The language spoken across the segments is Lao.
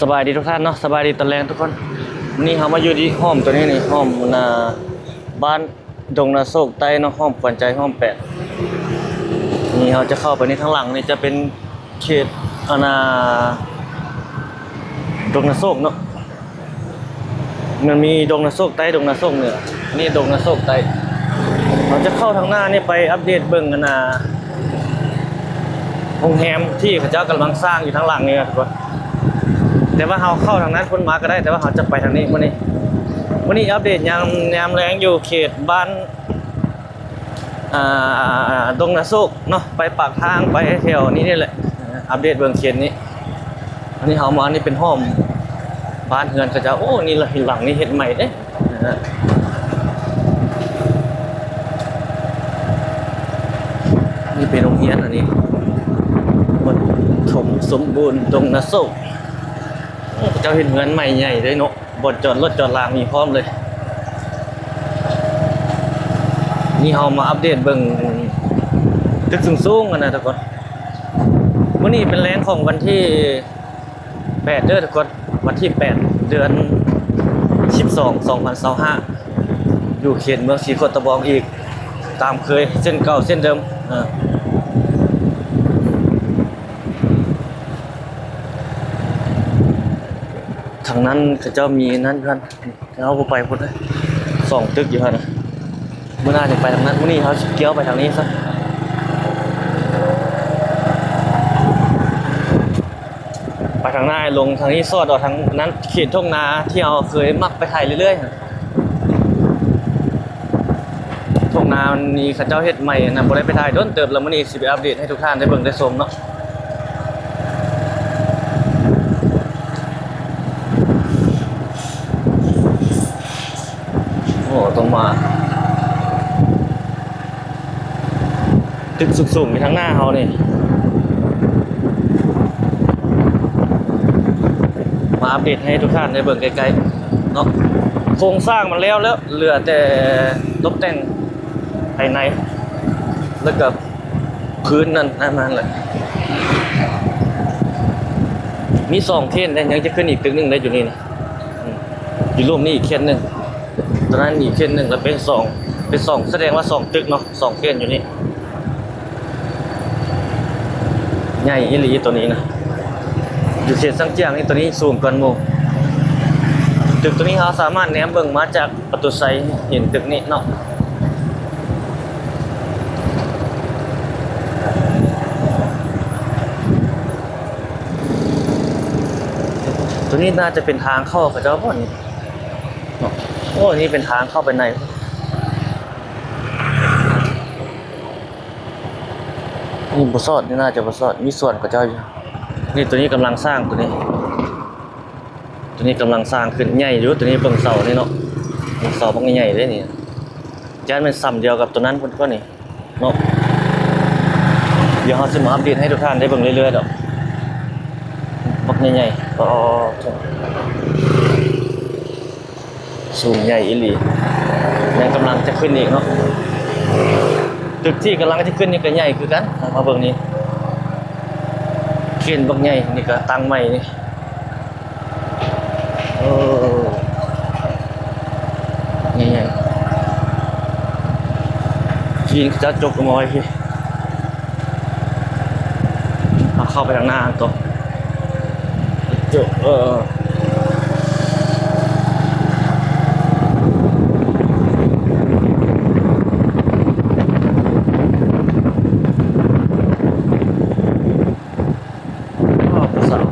ສະບາຍດີທຸກທ່ານເນາະ, ສະບາຍດີຕອນແລງທຸກຄົນ. ມື້ນີ້ເຮົາມາຢູ່ທີ່ຮ່ອມໂຕນີ້ນີ້, ຮ່ອມ ອັນນ່າ ບ້ານດົງນາໂຊກໃຕ້ເນາະ, ຮ່ອມຂວັນໃຈ ຮ່ອມແປດ. ນີ້ເຮົາຈະເຂົ້າໄປໃນທາງຫຼັງນີ້ ຈະເປັນເຂດ ອັນນ່າ ດົງນາໂຊກເນາະ. ມັນມີດົງນາໂຊກໃຕ້ ດົງນາໂຊກເໜືອ, ນີ້ດົງນາໂຊກໃຕ້. ເຮົາຈະເຂົ້າທາງໜ້ານີ້ໄປອັບເດດເບິ່ງ ອັນນ່າ ໂຮງແຮມທີ່ເຂົາເຈົ້າກຳລັງສ້າງຢູ່ທາງຫຼັງນີ້ນະທຸກຄົນ. ແຕ່ວ່າເຮົາເຂົ້າທາງນັ້ນພຸ້ນມາກໍໄດ້, ແຕ່ວ່າເຮົາຈະໄປທາງນີ້ມື້ນີ້. ມື້ນີ້ອັບເດດຍາມ ຍາມແລງຢູ່ເຂດບ້ານ ອ່າ ດົງນາໂຊກເນາະ, ໄປປາກທາງ ໄປແຖວນີ້ນີ້ແຫຼະ, ອັບເດດເບິ່ງເຂດນີ້. ອັນນີ້ເຮົາມາ ນີ້ເປັນຮ່ອມບ້ານເຮືອນເຂົາເຈົ້າ. ໂອ້ ນີ້ລະ ຫຼັງນີ້ເຮັດໃໝ່ເດ້ນະ. ນີ້ເປັນໂຮງຮຽນ ອັນນີ້ປະຖົມສົມບູນດົງນາໂຊກ. ເຂົາເຈົ້າເຮັດເຮືອນໃໝ່ໃຫຍ່ເດ້ເນາະ. ບ່ອນຈອດລົດຈອດລາມີພ້ອມເລີຍ. ນີ້ເຮົາມາອັບເດດເບິ່ງຕຶກສູງໆກັນນະທຸກຄົນ. ມື້ນີ້ເປັນແລງຂອງວັນທີແປດເດີທຸກຄົນ, ວັນທີແປດ ເດືອນສິບສອງ ສອງພັນຊາວຫ້າ ຢູ່ເຂດເມືອງສີໂຄດຕະບອງອີກ ຕາມເຄີຍ ເຊັ່ນເກົ່າເຊັ່ນເດີມ. ເອີ ທາງນັ້ນເຂົາເຈົ້າມີນັ້ນຢູ່ຫັ້ນ. ເຮົາບໍ່ໄປພຸ້ນເດ້ ສອງຕຶກຢູ່ຫັ້ນນະ. ມື້ໜ້າຈະໄປທາງນັ້ນ, ມື້ນີ້ເຮົາຊິກ່ຽວໄປທາງນີ້ຊະ. ໄປທາງໜ້າ ລົງທາງນີ້ ສອດອອກທາງນັ້ນ ເຂດທົ່ງນາທີ່ເຮົາເຄີຍມັກໄປຖ່າຍເລື້ອຍໆຫັ້ນ. ທົ່ງນານີ້ເຂົາເຈົ້າເຮັດໃໝ່ນະ, ບໍ່ໄດ້ໄປຖ່າຍດົນເຕີບແລ້ວ. ມື້ນີ້ຊິໄປອັບເດດໃຫ້ທຸກທ່ານໄດ້ເບິ່ງໄດ້ຊົມເນາະ. ໂອ້ ຕ້ອງມາ ຕຶກສູງໆຢູ່ທາງໜ້າເຮົານີ້ ມາອັບເດດໃຫ້ທຸກທ່ານໄດ້ເບິ່ງໃກ້ໆເນາະ. ໂຄງສ້າງມັນແລ້ວແລ້ວ ເຫຼືອແຕ່ຕົກແຕ່ງພາຍໃນ ແລ້ວກໍພື້ນນັ້ນ ນັ້ນ ນັ້ນແຫຼະ. ມີສອງເຄນເດ້, ຍັງຈະຂຶ້ນອີກຕຶກໜຶ່ງໄດ້ຢູ່ນີ້ນະ. ອືມ ຢູ່ລຸ່ມນີ້ອີກເຄນໜຶ່ງ, ຕອນນັ້ນອີກເຄນໜຶ່ງ ແລ້ວເປັນສອງ ເປັນສອງ ສະແດງວ່າສອງຕຶກເນາະ, ສອງເຄນຢູ່ນີ້. ໃຫຍ່ອີ່ຫຼີໂຕນີ້ນະ, ຢູ່ເຂດຊາງຈຽງນີ້ ໂຕນີ້ສູງກວ່າໝູ່. ຕຶກໂຕນີ້ເຮົາສາມາດແນມເບິ່ງມາຈາກປະຕູໄຊ ເຫັນຕຶກນີ້ເນາະ. ໂຕນີ້ໜ້າຈະເປັນທາງເຂົ້າເຂົາເຈົ້າບໍ່ນີ້ເນາະ? ໂອ້ ນີ້ເປັນທາງເຂົ້າໄປໃນ. ນີ້ບໍ່ຊອດ, ນີ້ໜ້າຈະບໍ່ຊອດ, ມີສວນເຂົາເຈົ້າຢູ່. ນີ້ ໂຕນີ້ກຳລັງສ້າງ, ໂຕນີ້ ໂຕນີ້ກຳລັງສ້າງຂຶ້ນ, ໃຫຍ່ຢູ່. ໂຕນີ້ເບິ່ງເສົານີ້ເນາະ, ເບິ່ງເສົາບັກໃຫຍ່ເດ້ນີ້. ຢ້ານແມ່ນສ່ຳດຽວກັບໂຕນັ້ນພຸ້ນຕົວະນີ້ເນາະ. ດຽວເຮົາຊິມາອັບເດດໃຫ້ທຸກທ່ານໄດ້ເບິ່ງເລື້ອຍໆດອກ. ບັກໃຫຍ່ໆ ອໍ ສູງໃຫຍ່ອີ່ຫຼີ, ຍັງກຳລັງຈະຂຶ້ນອີກເນາະ. ຕຶກທີ່ກຳລັງຈະຂຶ້ນນີ້ກໍໃຫຍ່ຄືກັນ, ມາເບິ່ງນີ້ ເຄນບັກໃຫຍ່ນີ້ກໍຕັ້ງໃໝ່ນີ້. ເອີ ນີ້ ນີ້ ຈີນເຂົາເຈົ້າຈົກກັນມາໄວ້ພີ້. ເຮົາເຂົ້າໄປທາງໜ້າຫັ້ນຕົວະ. ໂຈະ ເອີ ອ້າວ ຜູ້ສາວ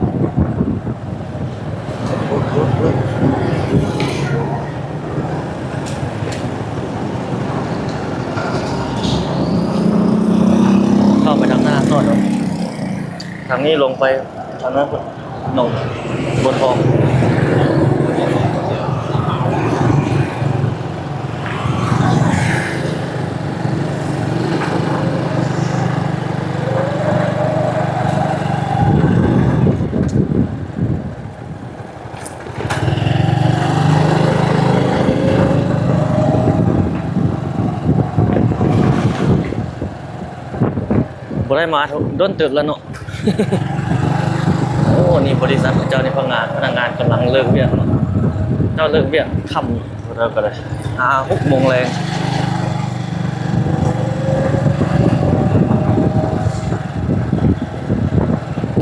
ເຂົ້າໄປທາງໜ້າກ່ອນເນາະ, ທາງນີ້ລົງໄປທາງນັ້ນພຸ້ນ. ໜອງບົວທອງ. ບໍ່ໄດ້ມາດົນເຕີບແລ້ວເນາະ. ໂອ້ ນີ້ບໍລິສັດຂອງເຈົ້ານີ້ ພະນັກງານ ພະນັກງານກຳລັງເລີກວຽກເນາະ. ເຈົ້າເລີກວຽກຄ່ຳ ເທົ່າໃດກໍໄດ້ ຫ້າຫົກໂມງແລງ.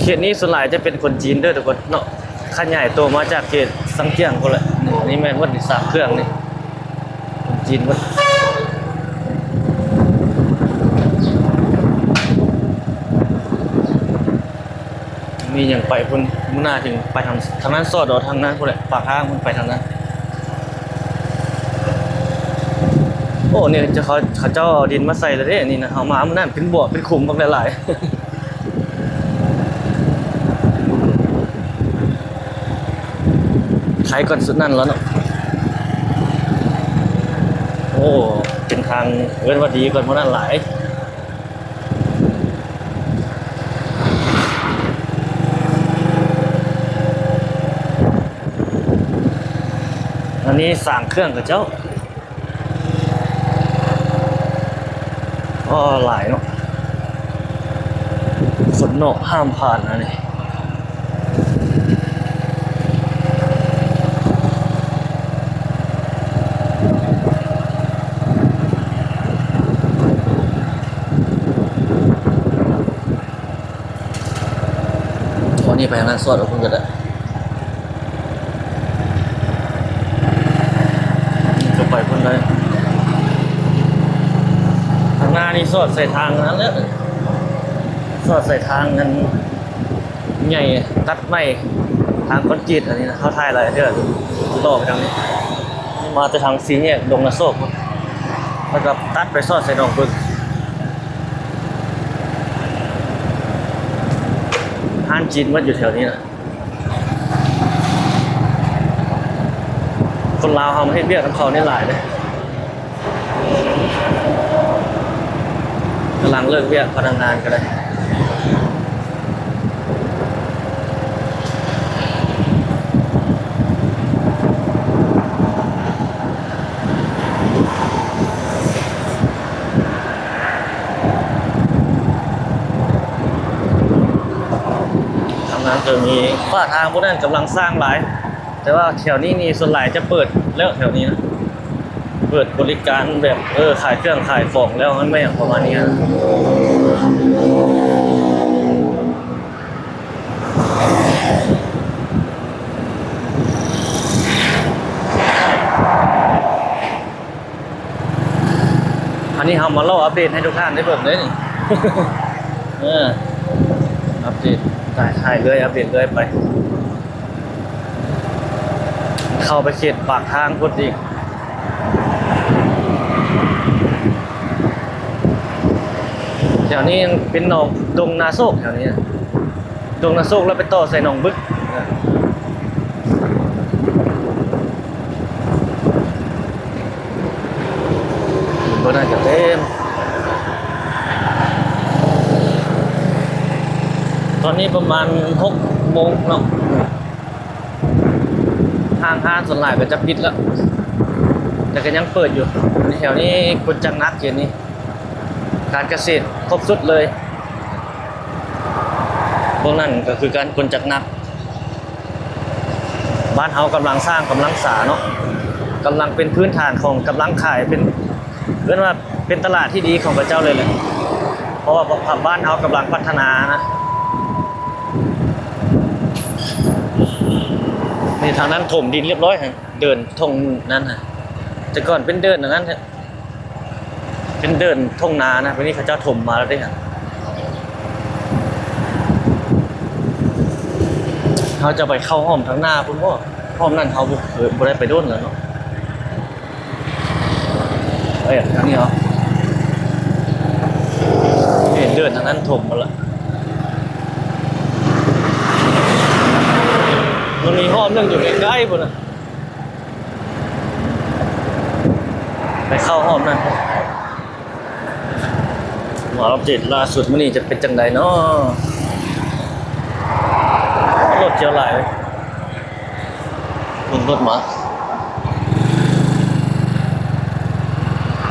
ເຂດນີ້ສ່ວນຫຼາຍຈະເປັນຄົນຈີນເດີທຸກຄົນເນາະ. ຂະຫຍາຍໂຕມາຈາກເຂດຊາງຈຽງພຸ້ນແຫຼະ. ນີ້ ອັນນີ້ແມ່ນເບິດນີ້ ສາມເຄື່ອງນີ້ ຈີນເບິດ. ມີຫຍັງໄປພຸ້ນ ມື້ໜ້າຈຶ່ງໄປທາງ ທາງນັ້ນ ສອດເອົາທາງນັ້ນພຸ້ນແຫຼະ ປາກທາງມັນໄປທາງນັ້ນ. ໂອ້ ນີ້ເຂົາ ເຂົາເຈົ້າເອົາດິນມາໃສ່ແລ້ວເດ້. ນີ້ນະ ເຮົາມາມື້ນັ້ນເປັນບົວເປັນຂຸມບັກຫຼາຍໆ. ໄທກ່ອນສຸດນັ້ນແລ້ວເນາະ. ໂອ້ ເປັນທາງ ເອີ້ນວ່າດີກ່ອນໝູ່ນັ້ນຫຼາຍ. ອັນນີ້ສາງເຄື່ອງເຂົາເຈົ້າ. ອໍ ຫຼາຍເນາະ ຄົນນອກຫ້າມຜ່ານອັນນີ້. ໂອ້ ນີ້ໄປທາງນັ້ນ ສອດອອກພຸ້ນກໍໄດ້. ນີ້ກໍໄປພຸ້ນໄດ້. ທາງໜ້ານີ້ສອດໃສ່ທາງນັ້ນແຫຼະ ສອດໃສ່ທາງນັ້ນໃຫຍ່ ຕັດໃໝ່ ທາງຄອນກຣີດ. ອັນນີ້ນະ ເຮົາຖ່າຍຫຼາຍເທື່ອ ຕໍ່ໄປທາງນີ້ ມາແຕ່ທາງສີ່ແຍກດົງນາໂຊກ ແລ້ວກໍຕັດໄປສອດໃສ່ໜອງບຶກ. ຮ້ານຈີນມັນຢູ່ແຖວນີ້ນະ. ຄົນລາວເຮົາມາເຮັດວຽກນຳເຂົານີ້ຫຼາຍເດ້. ກຳລັງເລີກວຽກ ພະນັກງານກໍໄດ້. ທາງນັ້ນກໍມີ ຝາທາງພວກນັ້ນກຳລັງສ້າງຫຼາຍ ແຕ່ວ່າແຖວນີ້ນີ້ສ່ວນຫຼາຍຈະເປີດແລ້ວ ແຖວນີ້ນະ ເປີດບໍລິການແບບ ເອີ ຂາຍເຄື່ອງຂາຍຂອງແລ້ວ ມັນແມ່ນຫຍັງປະມານນີ້ນະ. ອັນນີ້ເຮົາມາເລົ່າອັບເດດໃຫ້ທຸກທ່ານໄດ້ເບິ່ງເດ້ນີ້. ເອີ ອັບເດດ ຖ່າຍ ຖ່າຍເລື້ອຍ ອັບເດດເລື້ອຍໄປ. ເຂົ້າໄປເຂດປາກທາງພຸ້ນອີກ. ແຖວນີ້ຍັງເປັນໜອງ ດົງນາໂຊກ ແຖວນີ້ນະ. ດົງນາໂຊກ ແລ້ວໄປຕໍ່ໃສ່ໜອງບຶກ. ເບິ່ງນັ້ນກໍເຕັມ. ຕອນນີ້ປະມານຫົກໂມງເນາະ. ຫ້າງຮ້ານສ່ວນຫຼາຍກໍຈະປິດແລ້ວ ແຕ່ກໍຍັງເປີດຢູ່. ແຖວນີ້ຄົນຈັກໜັກ ເຂດນີ້ ການກະເສດຄົບຊຸດເລີຍ. ພວກນັ້ນກໍຄືການຄົນຈັກໜັກ. ບ້ານເຮົາກຳລັງສ້າງກຳລັງສາເນາະ, ກຳລັງເປັນພື້ນຖານຂອງກຳລັງຂາຍ ເປັນ ເອີ້ນວ່າເປັນຕະຫຼາດທີ່ດີຂອງເຂົາເຈົ້າເລີຍແຫຼະ ເພາະວ່າບ້ານເຮົາກຳລັງພັດທະນານະ. ນີ້ທາງນັ້ນຖົມດິນລຽບຮ້ອຍຫັ້ນ ເດີ່ນທົ່ງນັ້ນນະ, ແຕ່ກ່ອນເປັນເດີ່ນອັນນັ້ນ ເປັນເດີ່ນທົ່ງນານະ, ບາດນີ້ເຂົາເຈົ້າຖົມມາແລ້ວເດ້. ເຮົາຈະໄປເຂົ້າຮ່ອມທາງໜ້າພຸ້ນບໍ່? ຮ່ອມນັ້ນເຮົາບໍ່ ບໍ່ໄດ້ໄປດົນແລ້ວເນາະ. ເອີ ທາງນີ້ເນາະ, ເຫັນເດີ່ນທາງນັ້ນຖົມໝົດລະ. ມັນມີຮ່ອມໜຶ່ງຢູ່ໃກ້ໆພຸ້ນນະ. ໄປເຂົ້າຮ່ອມນັ້ນ ວ່າອັບເດດລ່າສຸດມື້ນີ້ຈະເປັນຈັ່ງໃດເນາະ. ລົດຈະຫຼາຍເລີຍ, ເບິ່ງລົດມາ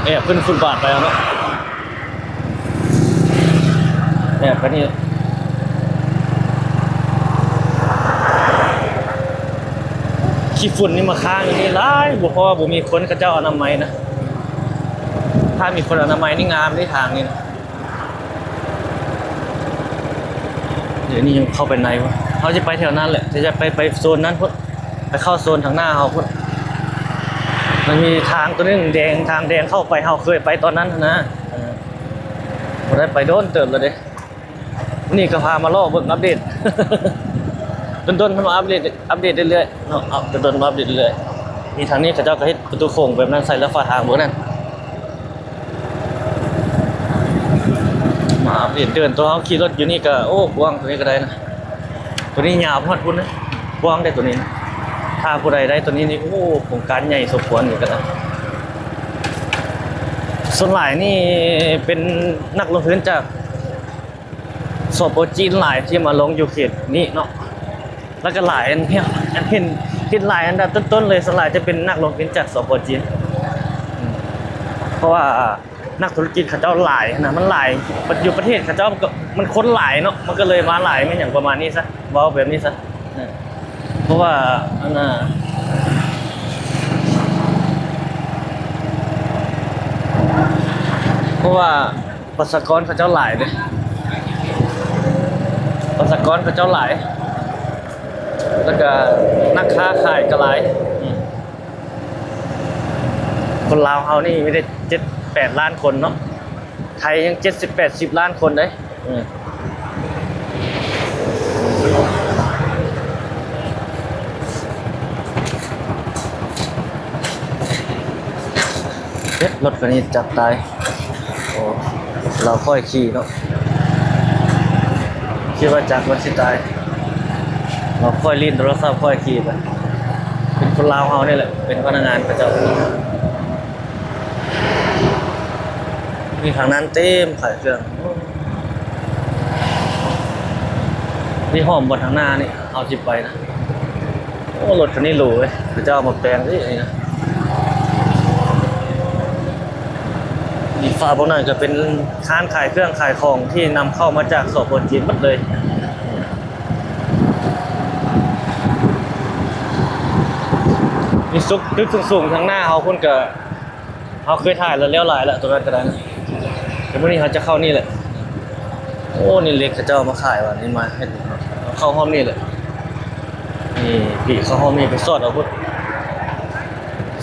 ແອບຂຶ້ນຟຸດບາດໄປແລ້ວເນາະ. ແບບອັນນີ້ ຂີ້ຝຸ່ນນີ້ມາຄ້າງຢູ່ນີ້ຫຼາຍ ບໍ່ ເພາະວ່າບໍ່ມີຄົນເຂົາເຈົ້າອະນາໄມນະ. ຖ້າມີຄົນອະນາໄມນີ້ງາມເດ້ທາງນີ້ນະ. ດຽວນີ້ຍັງເຂົ້າໄປໃນບໍ່? ເຮົາຊິໄປແຖວນັ້ນແຫຼະ ຈະໄປ ໄປໂຊນນັ້ນພຸ້ນ ໄປເຂົ້າໂຊນທາງໜ້າເຮົາພຸ້ນ. ມັນມີທາງໂຕໜຶ່ງແດງ ທາງແດງເຂົ້າໄປ ເຮົາເຄີຍໄປຕອນນັ້ນຫັ້ນນະ. ເອີ ບໍ່ໄດ້ໄປດົນເຕີບແລ້ວເດ້. ນີ້ກໍພາມາເລາະເບິ່ງອັບເດດ ດົນໆ ເຮົາມາອັບເດດ ອັບເດດເລື້ອຍໆ ເນາະ. ເອົາ ດົນໆ ມາອັບເດດເລື້ອຍໆ. ນີ້ທາງນີ້ເຂົາເຈົ້າກໍເຮັດປະຕູໂຄ້ງແບບນັ້ນໃສ່ແລ້ວ ຝາທາງບໍ່ນັ້ນ. ມາອັບເດດເດີນ ຕົວເຮົາຂີ່ລົດຢູ່ນີ້ກໍ ໂອ້ ກວ້າງ ຕົວນີ້ກໍໄດ້ນະ. ຕົວນີ້ຍາວຮອດພຸ້ນນະ ກວ້າງເດ້ຕົວນີ້ນະ. ຖ້າຜູ້ໃດໄດ້ຕົວນີ້ນີ້ ໂອ້ ໂຄງການໃຫຍ່ສົມຄວນຢູ່ກໍໄດ້. ສ່ວນຫຼາຍນີ້ເປັນນັກລົງທຶນຈາກ ສປ ຈີນຫຼາຍທີ່ມາລົງຢູ່ເຂດນີ້ເນາະ. ແລ້ວກໍຫຼາຍອັນ ອັນເຫັນ ເຫັນຫຼາຍອັນດັບຕົ້ນໆ ເລີຍ ສ່ວນຫຼາຍຈະເປັນນັກລົງທຶນຈາກ ສປ ຈີນ. ເພາະວ່ານັກທຸລະກິດເຂົາເຈົ້າຫຼາຍນະ ມັນຫຼາຍ ຢູ່ປະເທດເຂົາເຈົ້າມັນກໍ ມັນຄົນຫຼາຍເນາະ ມັນກໍເລີຍມາຫຼາຍ ແມ່ນຫຍັງປະມານນີ້ຊະ ເວົ້າແບບນີ້ຊະ. ເພາະວ່າອັນນ່າ ເພາະວ່າ ປະຊາກອນເຂົາເຈົ້າຫຼາຍເດ້ ປະຊາກອນເຂົາເຈົ້າຫຼາຍ ແລ້ວກະນັກຄ້າຂາຍກະຫຼາຍ. ຄົນລາວເຮົານີ້ມີແຕ່ເຈັດແປດລ້ານຄົນເນາະ ໄທຍັງເຈັດສິບແປດສິບລ້ານຄົນເດ້. ເອີ ເອີ ລົດຄັນນີ້ຈັກຕາຍ. ໂອ້ ລາວຄ່ອຍຂີ່ເນາະ ຄິດວ່າຈັກມັນຊິຕາຍ ລາວຄ່ອຍຫຼິ້ນໂທລະສັບ ຄ່ອຍຂີ່ໄປ. ເປັນຄົນລາວເຮົານີ້ແຫຼະ ເປັນພະນັກງານເຂົາເຈົ້າ. ນີ້ທາງນັ້ນເຕັມຂາຍເຄື່ອງ ນີ້ຫ້ອມບ່ອນທາງໜ້ານີ້ ເຮົາຊິໄປນະ. ໂອ້ ລົດຄັນນີ້ຫຼູເວີຍ ເຂົາເຈົ້າເອົາມາແປງເດ້ນີ້ນະ. ອີກຟາກພວກນັ້ນກໍເປັນຮ້ານຂາຍເຄື່ອງຂາຍຂອງທີ່ນຳເຂົ້າມາຈາກ ສປ ຈີນ ໝົດເລີຍ. ມີສຸກ ຕຶກສູງໆ ທາງໜ້າເຮົາພຸ້ນກໍ ເຮົາເຄີຍຖ່າຍແລ້ວ ແລ້ວຫຼາຍແລ້ວ ຕົວນັ້ນກໍໄດ້ນະ. ແຕ່ມື້ນີ້ເຮົາຈະເຂົ້ານີ້ແຫຼະ. ໂອ້ ນີ້ເຫຼັກເຂົາເຈົ້າເອົາມາຂາຍວ່ານີ້ ມາເຮັດ ເຂົ້າຮ່ອມນີ້ແຫຼະ. ນີ້ ປີກເຂົ້າຮ່ອມນີ້ ໄປສອດເອົາພຸ້ນ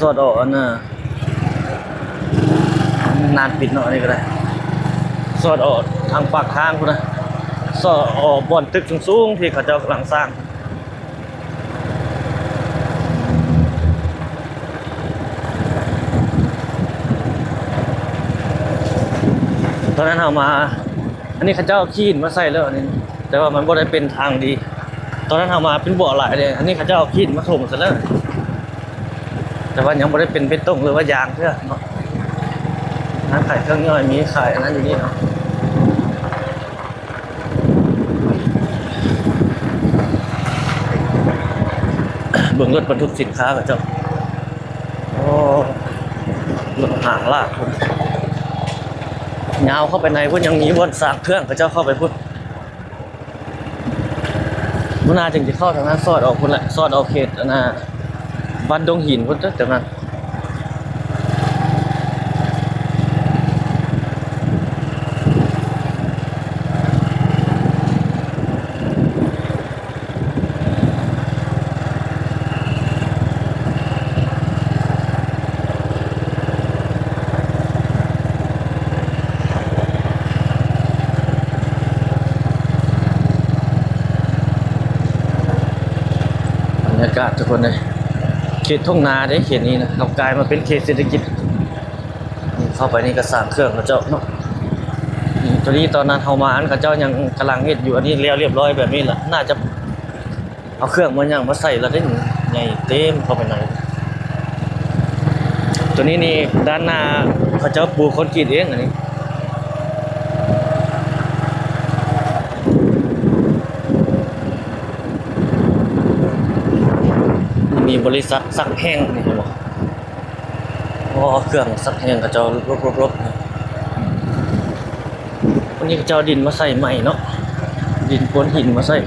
ສອດເອົາອັນນ່າ ນານປິດເນາະ ອັນນີ້ກໍໄດ້ ສອດເອົາທາງປາກທາງພຸ້ນນະ ສອດເອົາບ່ອນຕຶກສູງໆ ທີ່ເຂົາເຈົ້າກຳລັງສ້າງ. ຕອນນັ້ນເຮົາມາ ອັນນີ້ເຂົາເຈົ້າເອົາຂີ້ຫີນມາໃສ່ແລ້ວ ອັນນີ້ ແຕ່ວ່າມັນບໍ່ໄດ້ເປັນທາງດີ. ຕອນນັ້ນເຮົາມາເປັນບໍ່ຫຼາຍເດ້ ອັນນີ້ເຂົາເຈົ້າເອົາຂີ້ຫີນມາຖົມໃສ່ແລ້ວ ແຕ່ວ່າຍັງບໍ່ໄດ້ເປັນເບຕົງ ຫຼືວ່າຢາງເທື່ອເນາະ. ຮ້ານຂາຍເຄື່ອງຍ່ອຍ ມີຂາຍອັນນັ້ນຢູ່ນີ້ເນາະ. ເບິ່ງລົດບັນທຸກສິນຄ້າເຂົາເຈົ້າ ໂອ້ ລົດຫ້າງລາກພຸ້ນ ຍາວເຂົ້າໄປໃນພຸ້ນ ຍັງມີບ່ອນສ້າງເຄື່ອງເຂົາເຈົ້າເຂົ້າໄປພຸ້ນ. ບໍ່ໜ້າຈຶ່ງຈະເຂົ້າທາງນັ້ນ ສອດອອກພຸ້ນແຫຼະ ສອດອອກເຂດອັນນ່າ ບ້ານດົງຫີນພຸ້ນເດີ ແຖວນັ້ນ. ບັນຍາກາດທຸກຄົນເອີຍ ເຂດທົ່ງນາເດ້ ເຂດນີ້ນະ ເຮົາກາຍມາເປັນເຂດເສດຖະກິດ. ນີ້ເຂົ້າໄປນີ້ກໍສ້າງເຄື່ອງເຂົາເຈົ້າເນາະ. ນີ້ ຕົວນີ້ຕອນນັ້ນເຮົາມາ ອັນເຂົາເຈົ້າຍັງກຳລັງເຮັດຢູ່ ອັນນີ້ແລ້ວລຽບຮ້ອຍແບບນີ້ລະ ໜ້າຈະເອົາເຄື່ອງມາຫຍັງມາໃສ່ລະເດ້ ໃຫຍ່ເຕັມເຂົ້າໄປໃນ. ຕົວນີ້ນີ້ດ້ານໜ້າເຂົາເຈົ້າປູຄອນກຣີດເອງ ອັນນີ້ ມີບໍລິສັດຊັກແຫ້ງນີ້ ເຫັນບໍ່? ອໍ ເຄື່ອງຊັກແຫ້ງເຂົາເຈົ້າລົບໆໆ ນີ້ ອັນນີ້ເຂົາເຈົ້າເອົາດິນມາໃສ່ໃໝ່ເນາະ ດິນໂປນຫີນມາໃສ່. ໂ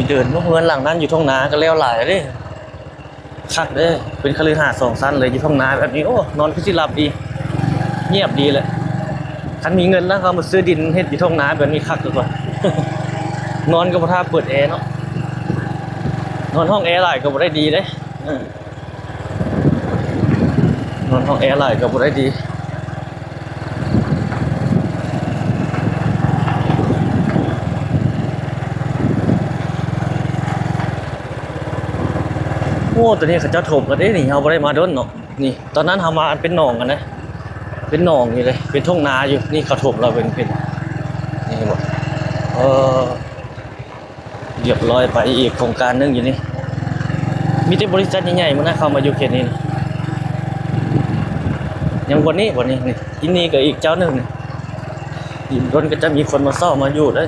ເດີນເບິ່ງເຮືອນຫຼັງນັ້ນຢູ່ທົ່ງນາກໍແລ້ວຫຼາຍເດ້. ຄັກເດ້ ເປັນຄະລືຫາດສອງຊັ້ນເລີຍ ຢູ່ທົ່ງນາແບບນີ້. ໂອ້ ນອນຄືຊິຫຼັບດີ ງຽບດີແຫຼະ. ຄັນມີເງິນນະ ເຮົາມາຊື້ດິນເຮັດຢູ່ທົ່ງນາແບບນີ້ຄັກກວ່າ. ນອນກໍບໍ່ຖ້າເປີດແອເນາະ ນອນຫ້ອງແອຫຼາຍກໍບໍ່ໄດ້ດີເດ້. ເອີ ນອນຫ້ອງແອຫຼາຍກໍບໍ່ໄດ້ດີ. ໂອ້ ຕອນນີ້ເຂົາເຈົ້າຖົມແລ້ວເດ້ນີ້ ເຮົາບໍ່ໄດ້ມາດົນເນາະ. ນີ້ ຕອນນັ້ນເຮົາມາ ອັນເປັນໜອງຫັ້ນນະ ເປັນໜອງນີ້ເລີຍ ເປັນທົ່ງນາຢູ່. ນີ້ເຂົາຖົມແລ້ວເປັນ ເປັນ ນີ້ເຫັນບໍ່? ເອີ ລຽບຮ້ອຍໄປອີກໂຄງການໜຶ່ງຢູ່ນີ້. ມີແຕ່ບໍລິສັດໃຫຍ່ໆ ໝົດນະ ເຂົ້າມາຢູ່ເຂດນີ້ນະ. ຍັງບ່ອນນີ້ ບ່ອນນີ້ ນີ້ ອີກນີ້ກໍອີກເຈົ້າໜຶ່ງນີ້. ອີກດົນກໍຈະມີຄົນມາເຊົ່າມາຢູ່ເດ້.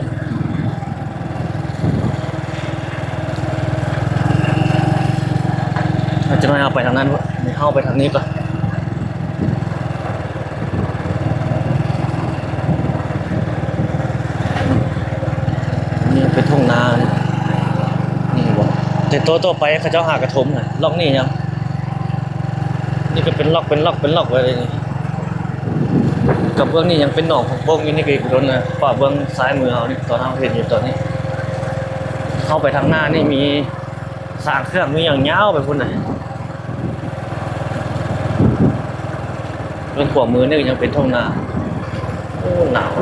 ອາ ຈັກໜ້ອຍເຮົາໄປທາງນັ້ນ ນີ້ເຮົາໄປທາງນີ້ກ່ອນ. ນີ້ເປັນທົ່ງນາ ນີ້ ນີ້ເຫັນບໍ່? ແຕ່ຕໍ່ ຕໍ່ໄປເຂົາເຈົ້າຫາກະຖົມນະ. ລັອກນີ້ຍັງ ນີ້ກໍເປັນລັອກ ເປັນລັອກ ເປັນລັອກໄວ້ເລີຍນີ້. ກັບເບື້ອງນີ້ຍັງເປັນໜອງໂປ່ງໆຢູ່. ນີ້ກໍອີກບໍ່ດົນນະ ຂວາເບື້ອງຊ້າຍມືເຮົານີ້ ຕອນເຮົາເຫັນຢູ່ຕອນນີ້. ເຂົ້າໄປທາງໜ້ານີ້ມີ ສ້າງເຄື່ອງມີຫຍັງຍາວໄປພຸ້ນນະ. ເບື້ອງຂວາມືນີ້ກໍຍັງເປັນທົ່ງນາ. ໂອ້ ໜາວ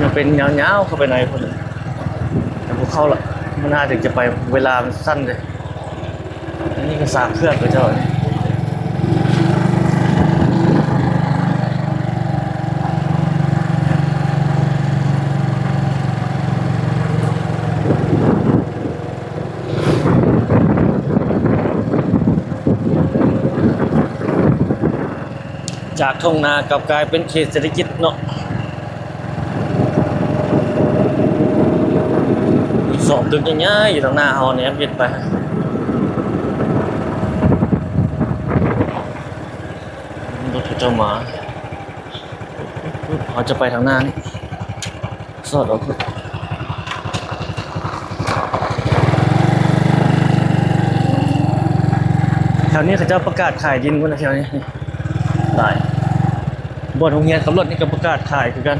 ຍັງເປັນຍາວໆເຂົ້າໄປໃນພຸ້ນນະ. ແຕ່ບໍ່ເຂົ້າລະ ມື້ໜ້າຈຶ່ງຈະໄປ ເວລາມັນສັ້ນເດ້. ອັນນີ້ກໍສ້າງເຄື່ອງເຂົາເຈົ້າ. ຈາກທົ່ງນາກັບກາຍເປັນເຂດເສດຖະກິດເນາະ. ມີສອງຕຶກໃຫຍ່ໆ ຢູ່ທາງໜ້າເຮົາແນມເຫັນໄປ. ລົດເຂົາເຈົ້າມາ ເຮົາຈະໄປທາງໜ້ານີ້ ສອດອອກ. ແຖວນີ້ເຂົາເຈົ້າປະກາດຂາຍດິນພຸ້ນນະ ແຖວນີ້ ນີ້ ຫຼາຍ. ບ່ອນໂຮງຮຽນຂັບລົດນີ້ກໍປະກາດຂາຍຄືກັນ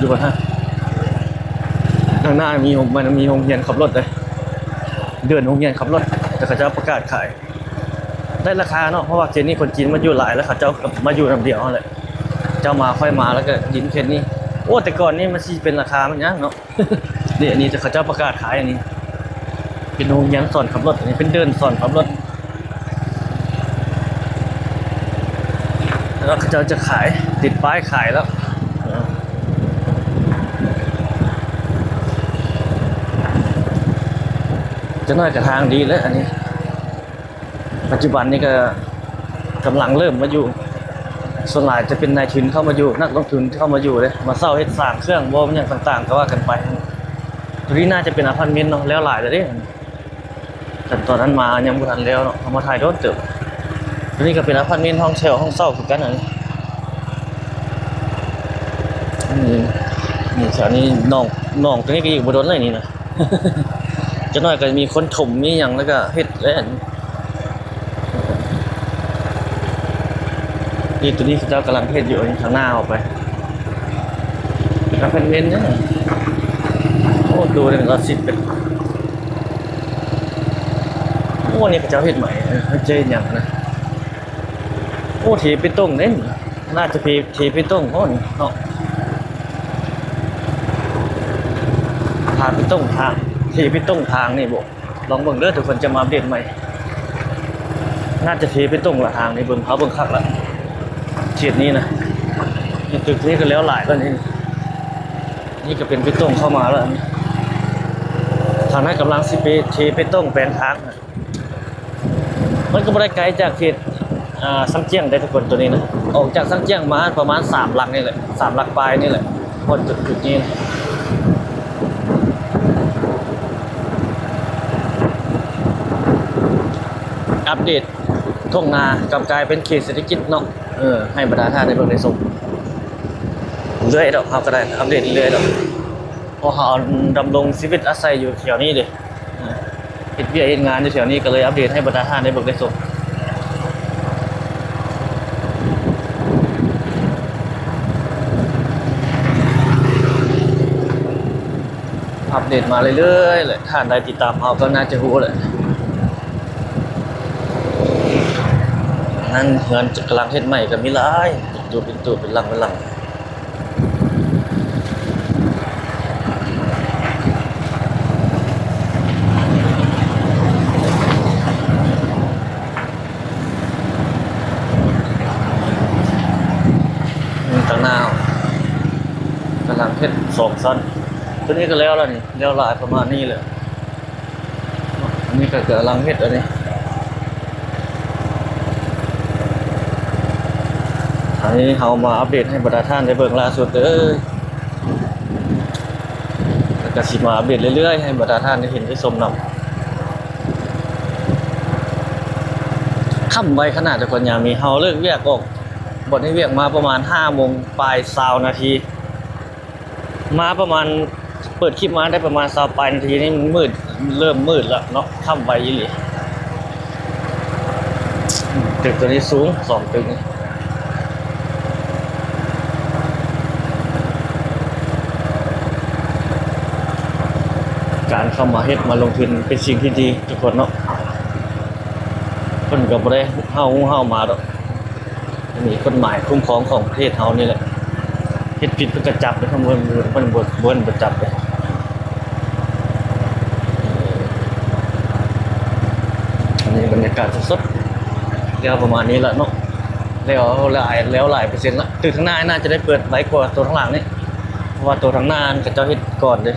ຢູ່ບ່ອນຫັ້ນ. ທາງໜ້າມີໂຮງ ມັນມີໂຮງຮຽນຂັບລົດເດ້ ເດີ່ນໂຮງຮຽນຂັບລົດ ແຕ່ເຂົາເຈົ້າປະກາດຂາຍ ໄດ້ລາຄາເນາະ. ເພາະວ່າເຂດນີ້ຄົນຈີນມາຢູ່ຫຼາຍ ແລ້ວເຂົາເຈົ້າກໍມາຢູ່ນຳດຽວຫັ້ນແຫຼະ. ເຈົ້າມາຂ້ອຍມາ ແລ້ວກໍດິນເຂດນີ້. ໂອ້ ແຕ່ກ່ອນນີ້ມັນຊິເປັນລາຄາມັນຫຍັງເນາະ. ນີ້ ອັນນີ້ເຂົາເຈົ້າປະກາດຂາຍ ອັນນີ້ເປັນໂຮງຮຽນສອນຂັບລົດ ອັນນີ້ເປັນເດີ່ນສອນຂັບລົດ. ແລ້ວເຂົາເຈົ້າຈະຂາຍ ຕິດປ້າຍຂາຍແລ້ວ. ຈັກໜ້ອຍກໍທາງດີແລ້ວ ອັນນີ້. ປັດຈຸບັນນີ້ກໍກຳລັງເລີ່ມມາຢູ່ ສ່ວນຫຼາຍຈະເປັນນາຍທຶນເຂົ້າມາຢູ່ ນັກລົງທຶນເຂົ້າມາຢູ່ເດ້ ມາເຊົ່າເຮັດສ້າງເຄື່ອງບໍ່ ຫຍັງຕ່າງໆ ກໍວ່າກັນໄປ. ຕົວນີ້ໜ້າຈະເປັນອາພາດເມັນເນາະ ແລ້ວຫຼາຍແລ້ວເດ້. ຄັນຕອນນັ້ນມາຍັງບໍ່ທັນແລ້ວເນາະ ເຮົາມາຖ່າຍໂດນເຕີບ. ຕົວນີ້ກໍເປັນອາພາດເມັນ ຫ້ອງແຖວ ຫ້ອງເຊົ່າຄືກັນ ອັນນີ້. ນີ້ ນີ້ ແຖວນີ້ໜອງ ໜອງຕົວນີ້ກໍອີກບໍ່ດົນເລີຍນີ້ນະ. ຈັກໜ້ອຍກໍມີຄົນຖົມມີຫຍັງ ແລ້ວກໍເຮັດແລ້ວ. ນີ້ ຕົວນີ້ເຂົາເຈົ້າກຳລັງເຮັດຢູ່ ທາງໜ້າອອກໄປ ເປັນອາພາດເມັນເດ້. ໂອ້ ຕູ້ໜຶ່ງກໍສິບເປັນ ໂອ້ ນີ້ເຂົາເຈົ້າເຮັດໃໝ່ ເຂົາເຈົ້າເຮັດຫຍັງນະ. ໂອ້ ເທເປຕົງເດ້ ໜ້າຈະເທ ເທເປຕົງເນາະ ເນາະ ທາເປຕົງທາງ ເທເປຕົງທາງນີ້ບໍ່. ລອງເບິ່ງເດີ ທຸກຄົນຈະມາອັບເດດໃໝ່. ໜ້າຈະເທເປຕົງລະທາງນີ້ ເບິ່ງ ເຮົາເບິ່ງຄັກລະ ເຂດນີ້ນະ. ນີ້ ຕຶກນີ້ກໍແລ້ວຫຼາຍແລ້ວນີ້. ນີ້ກໍເປັນເປຕົງເຂົ້າມາແລ້ວ ທາງນັ້ນກຳລັງຊິເປ ເທເປຕົງແປງທາງ. ມັນກໍບໍ່ໄດ້ໄກຈາກເຂດ ອ່າ ຊາງຈຽງໄດ້ທຸກຄົນ ຕົວນີ້ນະ. ອອກຈາກຊາງຈຽງມາປະມານສາມຫຼັກນີ້ແຫຼະ ສາມຫຼັກປາຍນີ້ແຫຼະ ຮອດຈຸດ ຈຸດນີ້ນະ. ອັບເດດທົ່ງນາກັບກາຍເປັນເຂດເສດຖະກິດເນາະ. ເອີ ໃຫ້ບັນດາທ່ານໄດ້ເບິ່ງໄດ້ຊົມ. ໂອ້ ເລື້ອຍດອກ ເຮົາກໍໄດ້ອັບເດດເລື້ອຍດອກ ເພາະເຮົາດຳລົງຊີວິດອາໄສຢູ່ແຖວນີ້ເດ້ ເຮັດວຽກເຮັດງານຢູ່ແຖວນີ້ ກໍເລີຍອັບເດດໃຫ້ບັນດາທ່ານໄດ້ເບິ່ງໄດ້ຊົມ. ອັບເດດມາເລື້ອຍໆແຫຼະ ທ່ານໃດຕິດຕາມເຮົາກໍໜ້າຈະຮູ້ແຫຼະ. ນັ້ນເຮືອນກຳລັງເຮັດໃໝ່ກໍມີຫຼາຍ ເປັນຕູບເປັນຕູ້ ເປັນຫຼັງເປັນຫຼັງ. ນີ້ ຕາງໜ້າເຮົາກຳລັງເຮັດສອງຊັ້ນ ໂຕນີ້ກໍແລ້ວແລ້ວນີ້ ແລ້ວຫຼາຍປະມານນີ້ແຫຼະ. ອັນນີ້ກໍກຳລັງເຮັດ ອັນນີ້ ອັນນີ້ເຮົາມາອັບເດດໃຫ້ບັນດາທ່ານໄດ້ເບິ່ງລ່າສຸດເດີ ແລ້ວກໍຊິມາອັບເດດເລື້ອຍໆໃຫ້ບັນດາທ່ານໄດ້ເຫັນໄດ້ຊົມນຳ. ຄ່ຳໄວຂະໜາດ ແຕ່ກ່ອນຍາມນີ້ເຮົາເລີກວຽກອອກ ບ່ອນເຮັດວຽກມາປະມານຫ້າໂມງປາຍຊາວນາທີ ມາປະມານ ເປີດຄລິບມາໄດ້ປະມານຊາວປາຍນາທີນີ້ ມັນມືດ ເລີ່ມມືດແລ້ວເນາະ ຄ່ຳໄວອີ່ຫຼີ. ຕຶກໂຕນີ້ສູງ ສອງຕຶກນີ້ ການເຂົ້າມາເຮັດມາລົງທຶນເປັນສິ່ງທີ່ດີທຸກຄົນເນາະ ເພິ່ນກໍບໍ່ໄດ້ເຮົາຮູ້ເຮົາມາດອກ. ມີກົດໝາຍຄຸ້ມຄອງຂອງປະເທດເຮົານີ້ແຫຼະ ເຮັດຜິດເພິ່ນກໍຈັບເດ້ ເພິ່ນ ເພິ່ນ ເພິ່ນບໍ່ຈັບເດ້. ອັນນີ້ບັນຍາກາດສົດໆ ແລ້ວປະມານນີ້ລະເນາະ ແລ້ວຫຼາຍ ແລ້ວຫຼາຍເປີເຊັນລະ. ຕຶກທາງໜ້າໜ້າຈະໄດ້ເປີດໄວກວ່າໂຕທາງຫຼັງນີ້ ເພາະວ່າໂຕທາງໜ້າຫັ້ນເຂົາເຈົ້າເຮັດກ່ອນເດ້.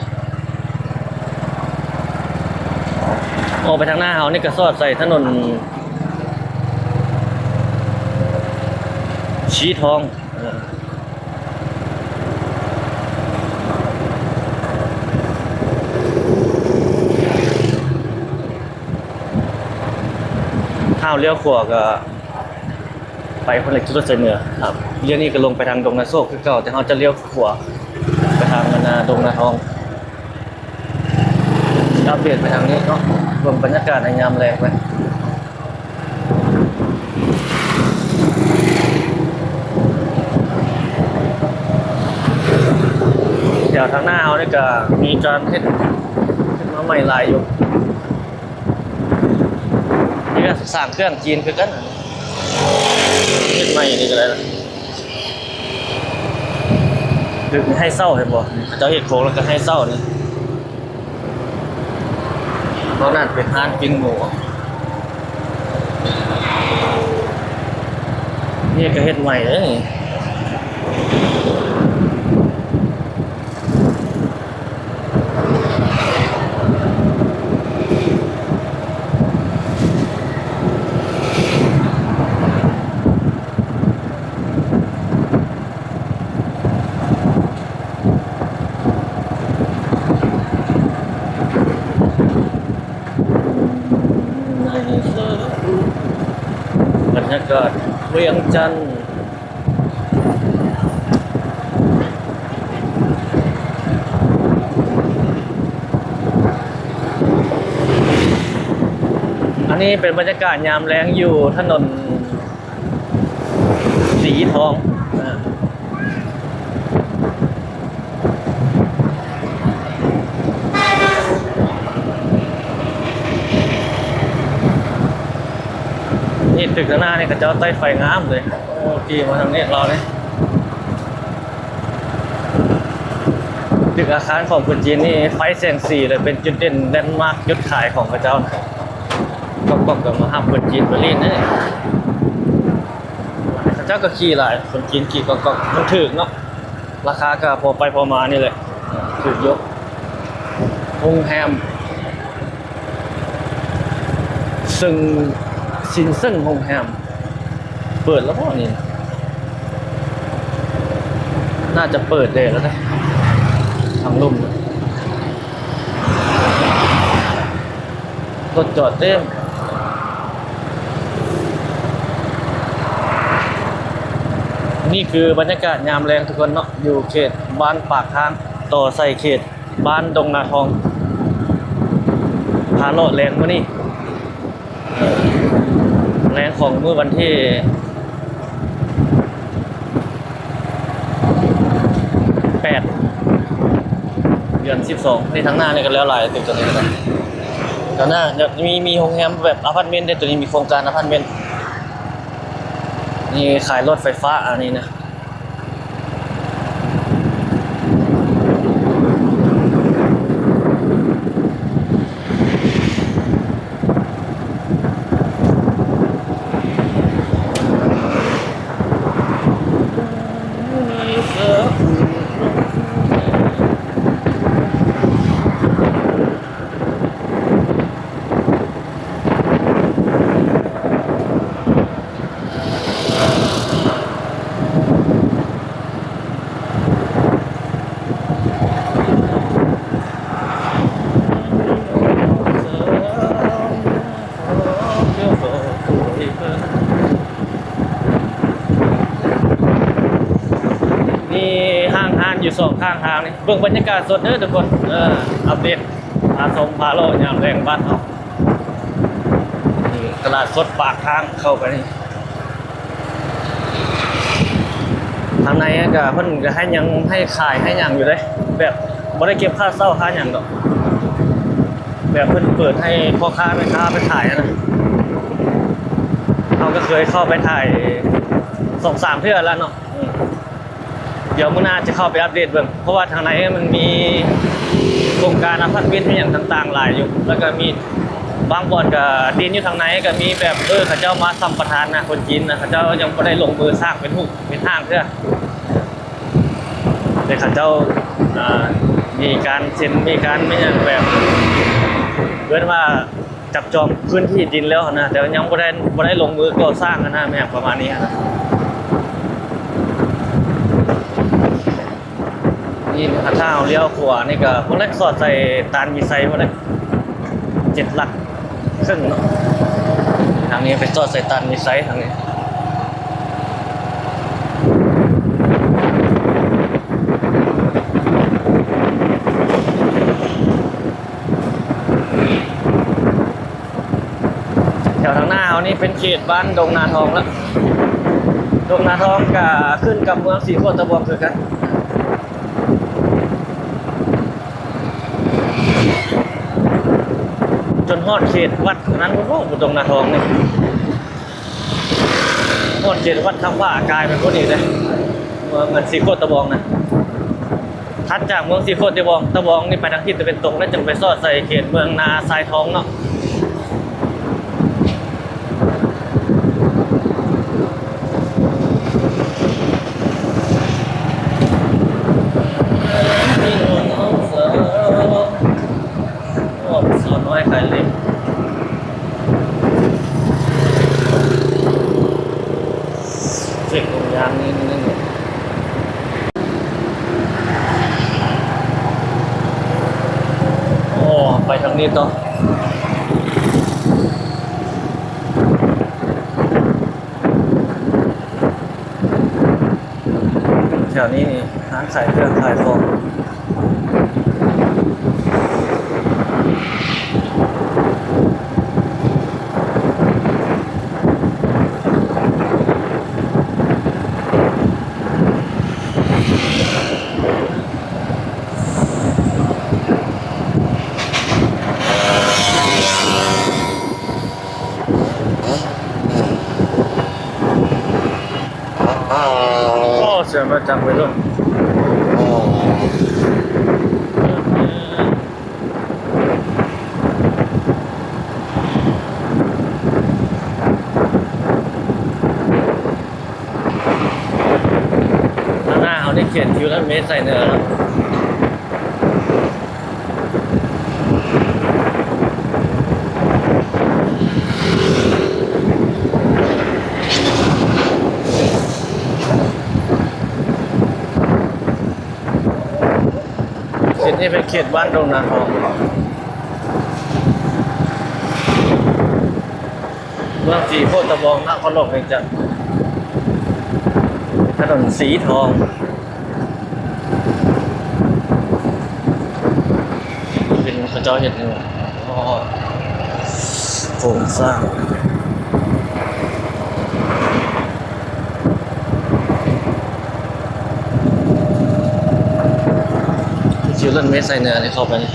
ອອກໄປທາງໜ້າເຮົານີ້ກໍສອດໃສ່ຖະໜົນສີທອງ ຖ້າເຮົາລ້ຽວຂວາກໍໄປພຸ້ນແຫຼະ ຂີ່ລົດໃສ່ເມືອ. ລ້ຽວນີ້ກໍລົງໄປທາງດົງນາໂຊກຄືເກົ່າ ແຕ່ເຮົາຈະລ້ຽວຂວາໄປທາງອັນນ່າ ດົງນາທອງ. ອັບເດດໄປທາງນີ້ເນາະ ເບິ່ງບັນຍາກາດໃນຍາມແລງໄປ. ແຖວທາງໜ້າເຮົານີ້ກະມີການເຮັດ ເຮັດມາໃໝ່ຫຼາຍຢູ່. ນີ້ກະສ້າງເຄື່ອງຈີນຄືກັນ ເຮັດໃໝ່ນີ້ກະໄດ້ລະ. ຕຶກໃຫ້ເຊົ່າເຫັນບໍ່? ເຂົາເຈົ້າເຮັດໂຄງແລ້ວກໍໃຫ້ເຊົ່ານີ້. ຕອນນັ້ນເປັນຮ້ານປີ້ງໝູ ນີ້ກໍເຮັດໃໝ່ເດ້ນີ້. ບັນຍາກາດວຽງຈັນ. ອັນນີ້ເປັນບັນຍາກາດຍາມແລງຢູ່ຖະໜົນສີທອງ. ນີ້ຕຶກທາງໜ້ານີ້ເຂົາເຈົ້າໃຕ້ໄຟງາມເລີຍ. ໂອ້ ຂີ່ມາທາງນີ້ລາວນີ້ ຕຶກອາຄານຂອງຄົນຈີນນີ້ ໄຟແສງສີເລີຍ ເປັນຈຸດເດັ່ນແລນມາກຈຸດຂາຍຂອງເຂົາເຈົ້າ. ກອກໆກໍມາຮັບຄົນຈີນໄປຫຼິ້ນເດ້. ເຂົາເຈົ້າກໍຂີ່ຫຼາຍ ຄົນຈີນຂີ່ກອກໆ ມັນຖືກເນາະ. ລາຄາກໍພໍໄປພໍມານີ້ແຫຼະ ຖືກຢູ່. ໂຮງແຮມ ເຊິ່ງ ຊິນເຊິ່ງໂຮງແຮມ ເປີດແລ້ວບໍ່ນີ້? ໜ້າຈະເປີດແດ່ແລ້ວນະ ທາງລຸ່ມ ລົດຈອດເຕັມ. ນີ້ຄືບັນຍາກາດຍາມແລງທຸກຄົນເນາະ ຢູ່ເຂດບ້ານປາກທາງ ຕໍ່ໃສ່ເຂດບ້ານດົງນາທອງ ພາເລາະແລງມື້ນີ້ ແລງຂອງມື້ວັນທີ ແປດ ເດືອນສິບສອງ ນີ້ທາງໜ້ານີ້ກໍແລ້ວຫຼາຍເຕີບໂຕນີ້ນະ ທາງໜ້າມີ ມີໂຮງແຮມແບບອາພາດເມັນເດ້ ໂຕນີ້ມີໂຄງການອາພາດເມັນ ນີ້ຂາຍລົດໄຟຟ້າອັນນີ້ນະ. ມີຫ້າງຮ້ານຢູ່ສອງຂ້າງທາງນີ້ ເບິ່ງບັນຍາກາດສົດເດີທຸກຄົນ ເອີ ອັບເດດ ພາຊົມ ພາເລາະຍາມແລງບ້ານເຮົາ ນີ້ຕະຫຼາດສົດປາກທາງເຂົ້າໄປນີ້ ທາງໃນກໍເພິ່ນກໍໃຫ້ຍັງ ໃຫ້ຂາຍໃຫ້ຫຍັງຢູ່ເດ້ ແບບບໍ່ໄດ້ເກັບຄ່າເຊົ່າຄ່າຫຍັງດອກ ແບບເພິ່ນເປີດໃຫ້ພໍ່ຄ້າແມ່ຄ້າໄປຂາຍຫັ້ນນະ ເຮົາກໍເຄີຍເຂົ້າໄປຖ່າຍສອງສາມເທື່ອແລ້ວເນາະ ດຽວມື້ໜ້າຈະເຂົ້າໄປອັບເດດເບິ່ງ ເພາະວ່າທາງໃນມັນມີໂຄງການອາພາດເມັນອີ່ຫຍັງຕ່າງໆຫຼາຍຢູ່ ແລ້ວກໍມີບາງບ່ອນກໍດິນຢູ່ທາງໃນກໍມີແບບ ເອີ ເຂົາເຈົ້າມາສຳປະທານນະ ຄົນຈີນນະ ເຂົາເຈົ້າຍັງບໍ່ໄດ້ລົງມືສ້າງເປັນຮູບເປັນຮ່າງເທື່ອ ແຕ່ເຂົາເຈົ້າ ອ່າ ມີການເຊັນ ມີການມີຫຍັງແບບ ເອີ້ນວ່າ ຈັບຈອງພື້ນທີ່ດິນແລ້ວຫັ້ນນະ ແຕ່ວ່າຍັງບໍ່ໄດ້ ບໍ່ໄດ້ລົງມືກໍ່ສ້າງຫັ້ນນະ ແມ່ນຫຍັງປະມານນີ້ຫັ້ນນະ ນີ້ຖ້າເຮົາລ້ຽວຂວານີ້ກໍບໍ່ໄດ້ສອດໃສ່ຕານມີໄຊບໍ່ໄດ້ ເຈັດຫຼັກເຄິ່ງເນາະ ທາງນີ້ໄປສອດໃສ່ຕານມີໄຊທາງນີ້. ແຖວທາງໜ້າເຮົານີ້ເປັນເຂດບ້ານດົງນາທອງລະ ດົງນາທອງກະຂຶ້ນກັບເມືອງສີໂຄດຕະບອງຄືກັນ ຈົນຮອດເຂດວັດນັ້ນພຸ້ນເນາະ ດົງນາທອງນີ້. ຮອດເຂດວັດຄຳພ້າກາຍໄປພຸ້ນອີກເດ້ ເມືອງອັນສີໂຄດຕະບອງນະ ຖັດຈາກເມືອງສີໂຄດຕະບອງ ຕະບອງນີ້ໄປທາງທິດຕາເວັນຕົກ ແລ້ວຈຶ່ງໄປສອດໃສ່ເຂດເມືອງນາຊາຍທອງເນາະ. ໂອ້ ສາວນ້ອຍຂາຍເຫຼັກ ເຊັກໂຮງຍາງນີ້ໜຶ່ງ. ໂອ້ ໄປທາງນີ້ຕໍ່. ແຖວນີ້ນີ້ຮ້ານຂາຍເຄື່ອງຂາຍຂອງ. ໂອ້ ສຽງລົດຈັກໄວລຸ້ນ. ຂ້າງໜ້າເຮົານີ້ຂຽນ Q Line Made ໃສ່ເໜືອແລ້ວ. ເຂດນີ້ເປັນເຂດບ້ານດົງນາທອງ ເມືອງສີໂຄດຕະບອງ ນະຄອນຫຼວງວຽງຈັນ. ຖະໜົນສີທອງ ເປັນເຂົາເຈົ້າເຮັດຢູ່ ໂຄງສ້າງ ຊິເລື່ອນເມໄຊເໜືອນີ້ເຂົ້າໄປນີ້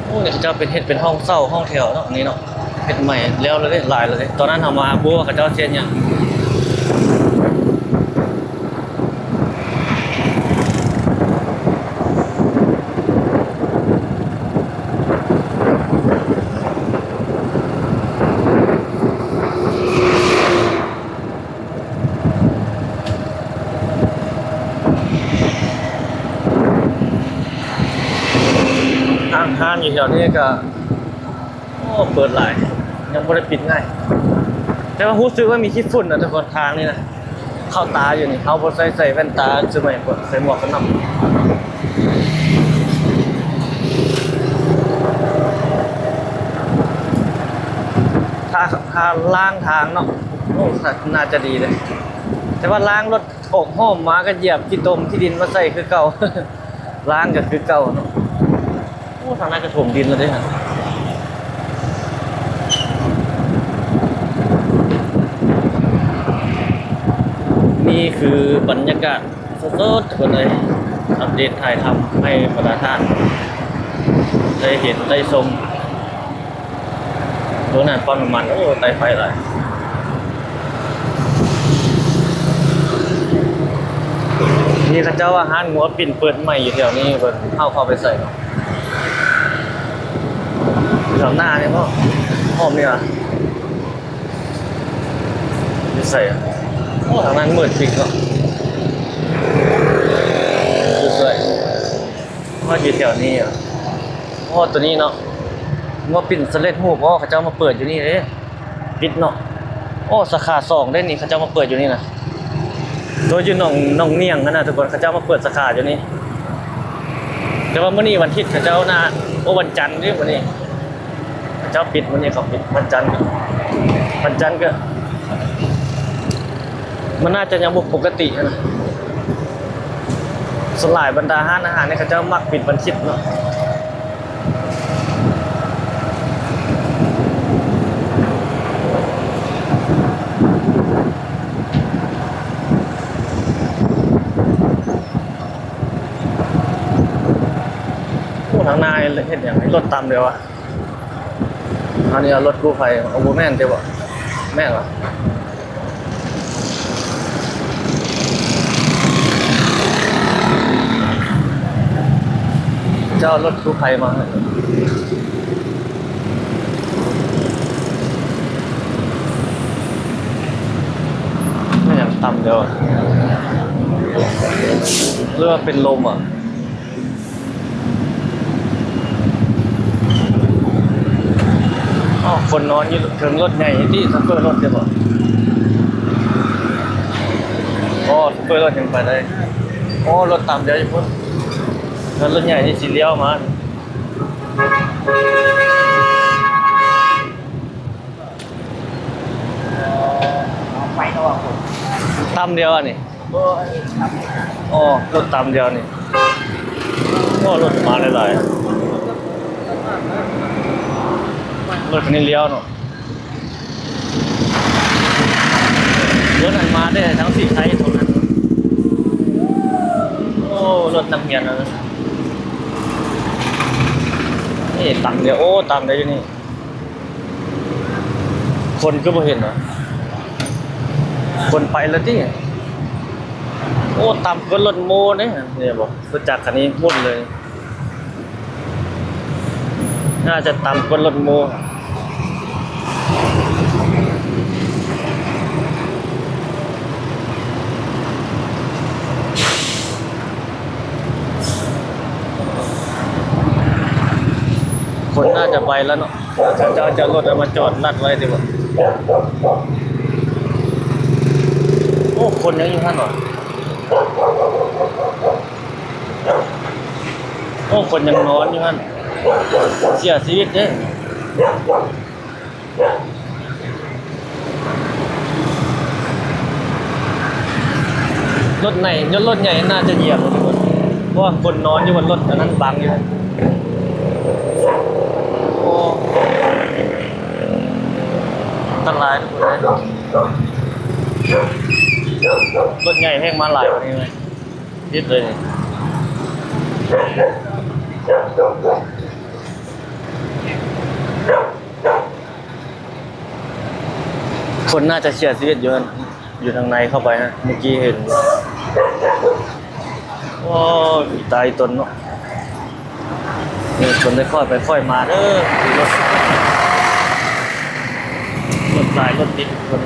ໂອ້ ນີ້ເຂົາເຈົ້າເປັນ ເຮັດເປັນຫ້ອງເຊົ່າຫ້ອງແຖວເນາະ ອັນນີ້ເນາະ ເຮັດໃໝ່ແລ້ວເລີຍເດ້ ຫຼາຍເລີຍເດ້ ຕອນນັ້ນເຮົາມາບໍ່ຮູ້ວ່າເຂົາເຈົ້າຊິເຮັດຫຍັງ. ທາງຜ່ານຢູ່ແຖວນີ້ກໍ ໂອ້ ເປີດຫຼາຍ ຍັງບໍ່ໄດ້ປິດງ່າຍ ແຕ່ວ່າຮູ້ສຶກວ່າມີຂີ້ຝຸ່ນນະທຸກຄົນ ທາງນີ້ນະ ເຂົ້າຕາຢູ່ນີ້ ເຮົາບໍ່ໃສ່ ໃສ່ແວ່ນຕາ ໃສ່ໝວກກັນນັອກ ຖ້າ ຖ້າລ້າງທາງເນາະ ໂອ້ ໜ້າຈະດີເດ້ ແຕ່ວ່າລ້າງລົດ ອອກຫ້ອມມາກໍຢຽບຂີ້ຕົມຂີ້ດິນມາໃສ່ຄືເກົ່າ ລ້າງກໍຄືເກົ່າເນາະ. ໂອ້ ທາງນັ້ນກໍຖົມດິນແລ້ວເດ້ຫັ້ນ. ນີ້ຄືບັນຍາກາດສົດໆ ທຸກຄົນເອີຍ ອັບເດດຖ່າຍທຳໃຫ້ບັນດາທ່ານໄດ້ເຫັນໄດ້ຊົມ. ໂຕນັ້ນປ້ຳນ້ຳມັນ ໂອ້ ໄຕ່ໄຟຫຼາຍ. ນີ້ເຂົາເຈົ້າວ່າຮ້ານງົວປິ່ນເປີດໃໝ່ຢູ່ແຖວນີ້ ເບິ່ງເຮົາເຂົ້າໄປໃສ່ເນາະ. ຢູ່ທາງໜ້ານີ້ບໍ່? ອ້ອມນີ້ຫວາ? ຢູ່ໃສ? ໂອ້ ທາງນັ້ນມືດຈິງເນາະ. ຢູ່ໃສ? ວ່າຢູ່ແຖວນີ້ຫວາ? ໂອ້ ໂຕນີ້ເນາະ ງົວປິ່ນສຳເລັດຮູບ ອໍ ເຂົາເຈົ້າມາເປີດຢູ່ນີ້ເດ້ ປິດເນາະ. ໂອ້ ສາຂາສອງເດ້ນີ້ ເຂົາເຈົ້າມາເປີດຢູ່ນີ້ນະ ໂຕຢູ່ໜອງ ໜອງໜຽງຫັ້ນນະທຸກຄົນ ເຂົາເຈົ້າມາເປີດສາຂາຢູ່ນີ້. ແຕ່ວ່າມື້ນີ້ວັນທິດ ເຂົາເຈົ້າໜ້າ ໂອ້ ວັນຈັນເດ້ມື້ນີ້ ເຂົາເຈົ້າປິດ ມື້ນີ້ເຂົາປິດ ວັນຈັນ ວັນຈັນກໍ ມັນໜ້າຈະຍັງບໍ່ປົກກະຕິຫັ້ນນະ. ສ່ວນຫຼາຍບັນດາຮ້ານອາຫານນີ້ ເຂົາເຈົ້າມັກປິດວັນທິດເນາະ. ໂອ້ ທາງໜ້າເຮັດຫຍັງ ລົດຕຳເດວະ. ອັນນີ້ເອົາລົດກູ້ໄພ ເອົາ ບໍ່ແມ່ນເດວະ ແມ່ນຫວາ? ເຈົ້າເອົາລົດກູ້ໄພມາໃຫ້ ແມ່ນຫຍັງຕຳເດວະ ຫຼືວ່າເປັນລົມຫວາ? ອ້າວ ຄົນນອນຢູ່ເທິງລົດໃຫຍ່ຕິ ຊັບເຟີລົດເດບໍ່? ອໍ ຊັບເຟີລົດຍັງໄປໄດ້. ອໍ ລົດຕຳດຽວຢູ່ພຸ້ນ ແລ້ວລົດໃຫຍ່ນີ້ຊິລ້ຽວມາ. ຕຳດຽວອັນນີ້ ອໍ ລົດຕຳດຽວນີ້. ໂອ້ ລົດມາຫຼາຍໆ ລົດຄັນນີ້ລ້ຽວເນາະ. ລົດອັນມາແຕ່ທາງສີໄທເທົ່ານັ້ນ. ໂອ້ ລົດນັກຮຽນເນາະ. ເອີ ຕຳດຽວ ໂອ້ ຕຳໄດ້ຢູ່ນີ້. ຄົນຄືບໍ່ເຫັນຫວາ? ຄົນໄປແລ້ວຕິ? ໂອ້ ຕຳກວ່າລົດໂມເດ້ ເຫັນບໍ່? ລົດຈັກຄັນນີ້ໝົດເລີຍ ໜ້າຈະຕຳກວ່າລົດໂມ. ຄົນໜ້າຈະໄປແລ້ວເນາະ ເຂົາເຈົ້າຈະເອົາລົດເອົາມາຈອດລັດໄວ້ຕິບໍ່. ໂອ້ ຄົນຍັງຢູ່ຫັ້ນຫວາ? ໂອ້ ຄົນຍັງນອນຢູ່ຫັ້ນ ເສຍຊີວິດເດ້. ລົດໃຫຍ່ ລົດໃຫຍ່ໜ້າຈະຢຽບ ເພາະວ່າຄົນນອນຢູ່ ມັນລົດອັນນັ້ນບັງຢູ່. ໂອ້ ອັນຕະລາຍທຸກຄົນເອີຍ ລົດໃຫຍ່ແຮ່ງມາຫຼາຍກວ່ານີ້ເລີຍ ຜິດເລີຍນີ້. ຄົນໜ້າຈະເສຍຊີວິດຢູ່ຫັ້ນ ຢູ່ທາງໃນເຂົ້າໄປຫັ້ນ ເມື່ອກີ້ເຫັນ. ໂອ້ຍ ຕາຍຕົນເນາະ. ເອີ ຄົນຄ່ອຍໄປຄ່ອຍມາເດີ ຂີ່ລົດ ລົດຫຼາຍ ລົດຕິດຄົນ.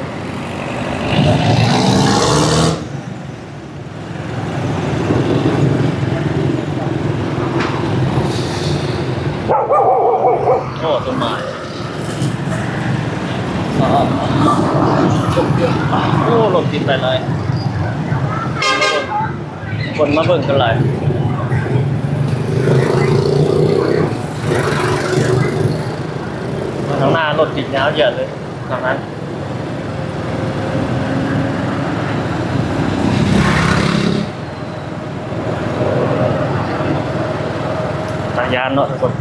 ໂອ້ ຕົ້ນໄມ້ ໂອ້ ລົດຕິດຫຼາຍໆ ຄົນມາເບິ່ງກັນຫຼາຍ. ທາງໜ້າລົດຕິດຍາວຢຽດເລີຍ ທາງນັ້ນ. ຕາຢ້ານເນາະທຸກຄົນ.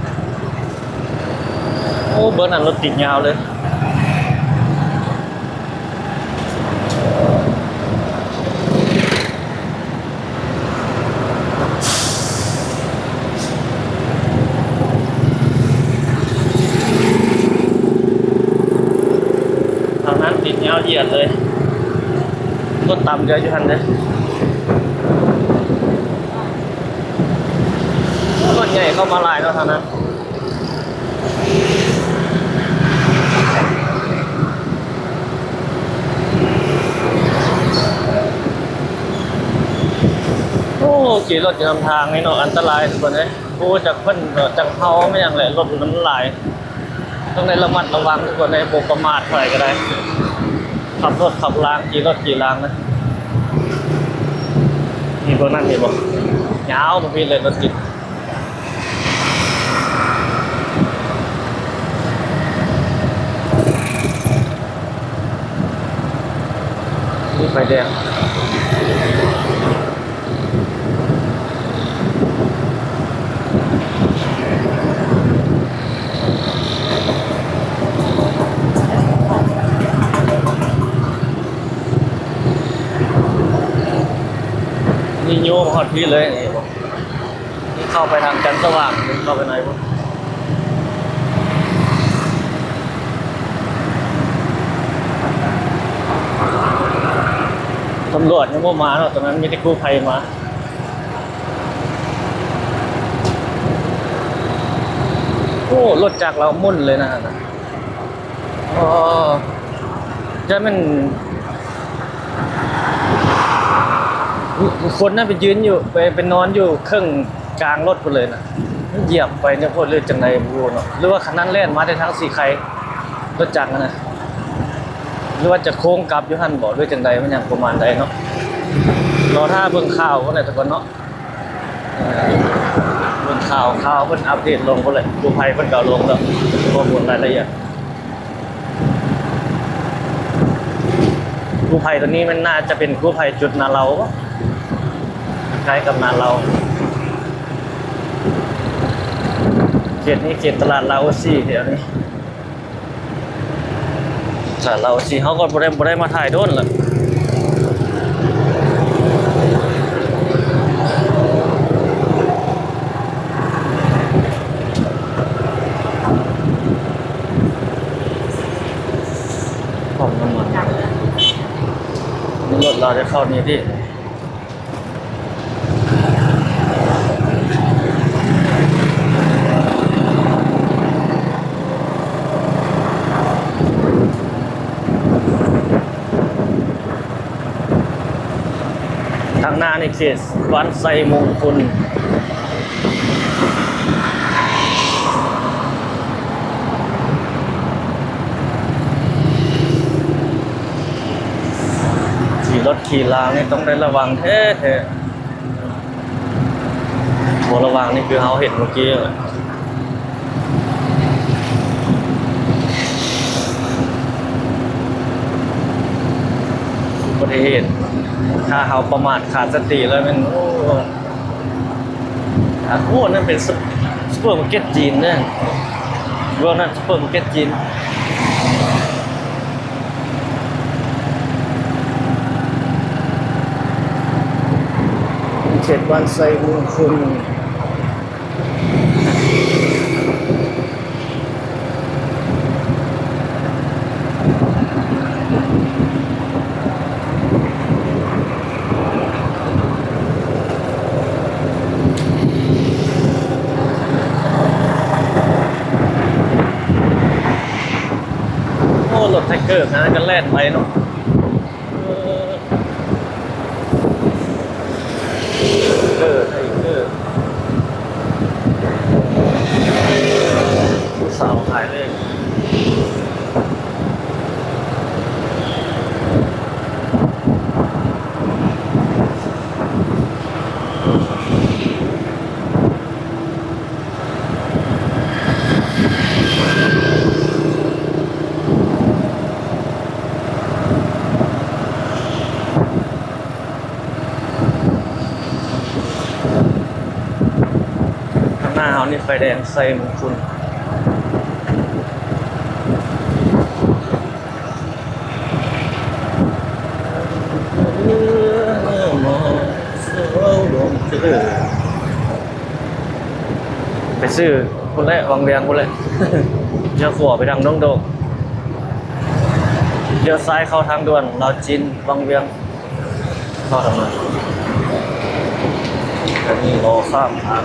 ໂອ້ ເບິ່ງນັ້ນລົດຕິດຍາວເລີຍ. ທາງນັ້ນຕິດຍາວຢຽດເລີຍ ລົດຕຳເຫຼືອຢູ່ຫັ້ນເດ້. ໂອ້ ລົດໃຫຍ່ເຂົ້າມາຫຼາຍເນາະທາງນັ້ນ. ໂອ້ ຂີ່ລົດຢູ່ນຳທາງນີ້ເນາະ ອັນຕະລາຍທຸກຄົນເອີຍ. ບໍ່ຮູ້ຈັກເພິ່ນ ຈັກເຮົາແມ່ນຫຍັງແຫຼະ ລົດມັນຫຼາຍ ຕ້ອງໄດ້ລະມັດລະວັງທຸກຄົນເອີຍ ບໍ່ປະໝາດເທົ່າໃດກໍໄດ້ ຂັບລົດຂັບລາງ ຂີ່ລົດຂີ່ລາງນະ. ນີ້ພວກນັ້ນເຫັນບໍ່ ຍາວບໍ່ຜິດເລີຍ ລົດຕິດ. ມີໄຟແດງ ນີ້ໂຍມາຮອດພີ້ເລີຍນີ້. ເຂົ້າໄປທາງຈັນສະຫວ່າງ ເຂົ້າໄປໃນພຸ້ນ. ຕຳຫຼວດຍັງບໍ່ມາເນາະ ຕອນນັ້ນມີແຕ່ກູ້ໄພມາ. ໂອ້ ລົດຈັກລາວໝຸ່ນເລີຍນະ. ອໍ ຢ້ານແມ່ນຄົນນັ້ນໄປຢືນຢູ່ ໄປ ໄປນອນຢູ່ເຄິ່ງກາງລົດພຸ້ນເລີຍນະ. ມັນຢຽບໄປແນວໂພດ ຫຼືຈັ່ງໃດບໍ່ຮູ້ເນາະ ຫຼືວ່າຄັນນັ້ນແລ່ນມາແຕ່ທາງສີໄຄ ລົດຈັກຫັ້ນນະ ຫຼືວ່າຈະໂຄ້ງກັບຢູ່ຫັ້ນບໍ ຫຼືຈັ່ງໃດ ມັນຫຍັງປະມານໃດເນາະ. ລໍຖ້າເບິ່ງຂ່າວພຸ້ນແຫຼະທຸກຄົນເນາະ. ເອີ ເບິ່ງຂ່າວ ຂ່າວເພິ່ນອັບເດດລົງພຸ້ນແຫຼະ ກູ້ໄພເພິ່ນກໍເອົາລົງແລ້ວ ຂໍ້ມູນລາຍລະອຽດ. ກູ້ໄພຕົວນີ້ມັນໜ້າຈະເປັນກູ້ໄພຈຸດນາເລົາ ໃກ້ກັບນາເລົາ ເຂດນີ້ເຂດຕະຫຼາດລາວໂອຊີ ແຖວນີ້. ສາລາວສີ່ ເຮົາກໍບໍ່ໄດ້ ບໍ່ໄດ້ມາຖ່າຍດົນລະ. ປ້ຳນ້ຳມັນ ລົດລາວຈະເຂົ້ານີ້ຕິ. ທາງໜ້ານີ້ເຂດບ້ານໄຊມົງຄຸນ. ຂີ່ລົດຂີ່ລາງນີ້ຕ້ອງໄດ້ລະວັງແທ້ໆ. ບໍ່ລະວັງນີ້ຄືເຮົາເຫັນເມື່ອກີ້ ອຸບັດຕິເຫດ ທ ຖ້າເຮົາປະໝາດຂາດສະຕິແລ້ວແມ່ນ ໂອ້ ໂອ້ ນັ້ນເປັນຊຸບເປີມາເກັດຈີນເດີ ເບິ່ງນັ້ນຊຸບເປີມາເກັດຈີນ. ເຂດບ້ານໄຊມຸງຄຸນ. ໂອ້ ລົດໄທເກີກຫັ້ນກະແລ່ນໄປເນາະ. ເອີ ເອີ ເອີ ຜູ້ສາວຂາຍເລີຍ. ຂ້າງໜ້າເຮົານີ້ໄຟແດງໄຊມຸງຄຸນ. ໄປຊື້ພຸ້ນແຫຼະ ວັງວຽງພຸ້ນແຫຼະ ລ້ຽວຂວາໄປທາງດົງໂດກ ລ້ຽວຊ້າຍເຂົ້າທາງດ່ວນລາວຈີນວັງວຽງ ເຂົ້າທາງນັ້ນ ອັນນີ້ລໍຂ້າມທາງ.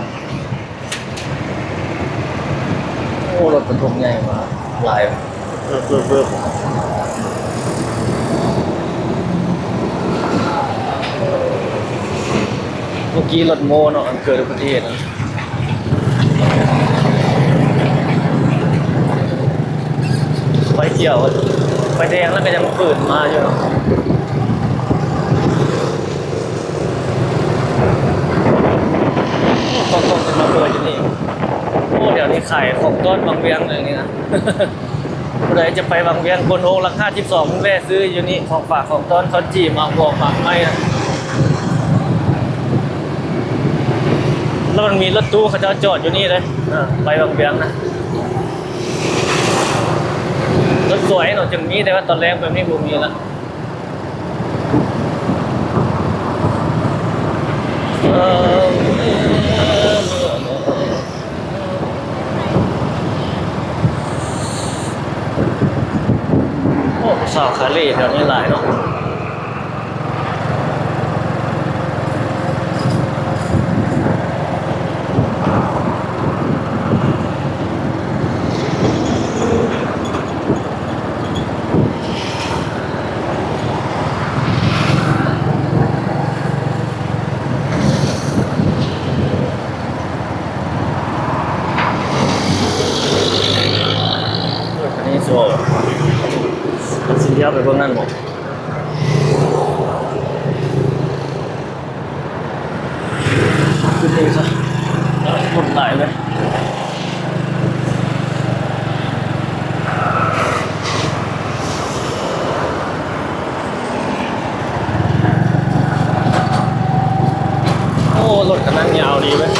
ໂອ້ ລົດບັນທຸກໃຫຍ່ມາຫຼາຍ ເບີບໆໆ ເມື່ອກີ້ລົດໂມ້ເນາະ ອັນເກີດອຸບັດຕິເຫດນັ້ນ ໄຟຂຽວ ໄຟແດງແລ້ວກະຍັງຝືນມາຢູ່ເນາະ. ໂອ້ ຂອງຕ້ອນເປັນມາເປີດຢູ່ນີ້. ໂອ້ ແຖວນີ້ຂາຍຂອງຕ້ອນວັງວຽງເລີຍນີ້ນະ. ຜູ້ໃດຈະໄປວັງວຽງ ໂກນໂຮງຫຼັກຫ້າສິບສອງ ແວ່ຊື້ຢູ່ນີ້ ຂອງຝາກຂອງຕ້ອນ ເຂົ້າຈີ່ ໝາກຫວອກ ໝາກໄມ້ນະ. ແລ້ວມັນມີລົດຕູ້ເຂົາເຈົ້າຈອດຢູ່ນີ້ເດ້ ເອີ ໄປວັງວຽງນະ. ລົດສວຍເນາະ ຈຶ່ງມີ ແຕ່ວ່າຕອນແລງແບບນີ້ບໍ່ມີລະ. ໂອ້ ສາວຂາຍເລ່ແຖວນີ້ຫຼາຍເນາະ. ອັນນີ້ຊິອອກ ມັນຊິລ້ຽວໄປເບິ່ງນັ້ນບໍ່? ຂຶ້ນນີ້ຊະ ລົດຫຼາຍເລີຍ. ໂອ້ ລົດຄັນນັ້ນຍາວດີເວີຍ.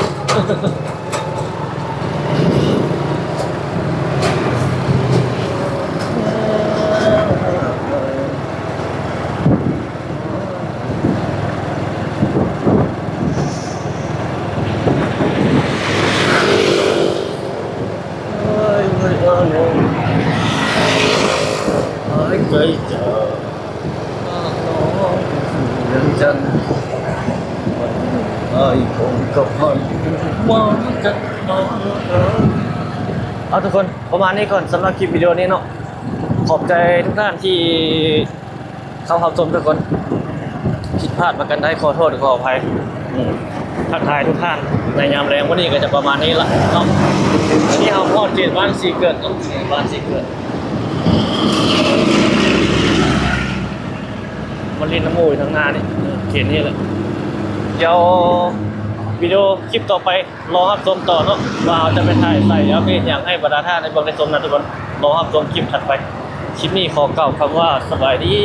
ເອົາ ທຸກຄົນ ປະມານນີ້ກ່ອນ ສຳລັບຄລິບວິດີໂອນີ້ເນາະ. ຂອບໃຈທຸກທ່ານທີ່ ເຂົ້າຮັບຊົມທຸກຄົນ ຜິດພາດປະການໃດຂໍໂທດຂໍອະໄພ. ອືມ ທັກທາຍທຸກທ່ານໃນຍາມແລງ. ມື້ນີ້ກະຈະປະມານນີ້ລະເນາະ. ອັນນີ້ເຮົາຮອດເຂດບ້ານສີເກີດເນາະ ບ້ານສີເກີດ ມາຫຼິ້ນນຳໝູ່ຢູ່ທາງໜ້ານີ້ ເຂດນີ້ແຫຼະ. ດຽວວິດີໂອຄລິບຕໍ່ໄປ ລໍຮັບຊົມຕໍ່ເນາະ ວ່າເຮົາຈະໄປຖ່າຍໃສ ເອົາເຮັດຫຍັງໃຫ້ບັນດາທ່ານໄດ້ເບິ່ງໄດ້ຊົມນະທຸກຄົນ. ລໍຮັບຊົມຄລິບຖັດໄປ. ຄລິບນີ້ຂໍກ່າວຄຳວ່າສະບາຍດີ.